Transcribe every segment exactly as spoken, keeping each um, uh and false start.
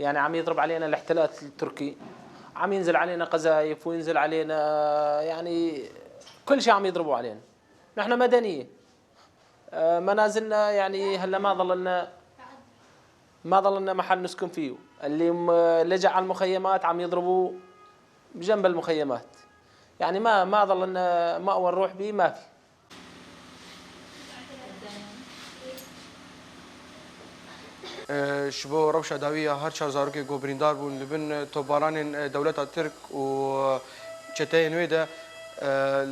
يعني عم يضرب علينا الاحتلال التركي، عم ينزل علينا قذايف وينزل علينا، يعني، كل شيء عم يضربوا علينا. نحن مدنية. آه، منازلنا، يعني، هلا ما ضللنا، ما ضللنا محل نسكن فيه. اللي م-، لجأ على المخيمات عم يضربوا جنب المخيمات. يعني، ما، ما ضللنا مأوى نروح بيه، ما في. Ji bo rewşa dawî ya her çar zarokê ku birîndar bûn li bin topbaranên dewleta Tirk û çeteyên wê de,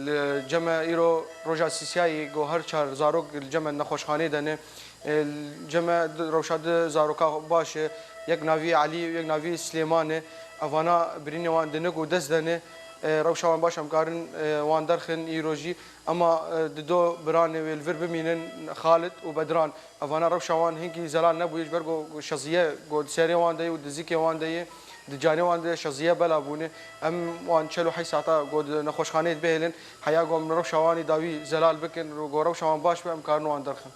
li cem me îro roja sîsiyayê ku her çar zarok li cem me nexweşxanê de ne. Li cem me rewşa du zaroka baş e, yek navî Elî û yek navî Silêman e. Evana birînê wan dinik û dest de ne. Rewşa wan baş em karin wan derxin îro jî. Ema, e, di do biranê wê li vir bimînin, Xalid û Bedran. Evana rewşa wan hinkî zelal nebûye, ji ber ku şeziye ku di serê wan de ye û di zikê wan de ye, di canê wan de şeziye bela bûne. Em wan çel û heyş saeta ku di nexweşxaneyê dibihêlin, heya ku em rewşa wan î dawî zelal bikin, ku rewşa wan baş be, em karin wan derxin.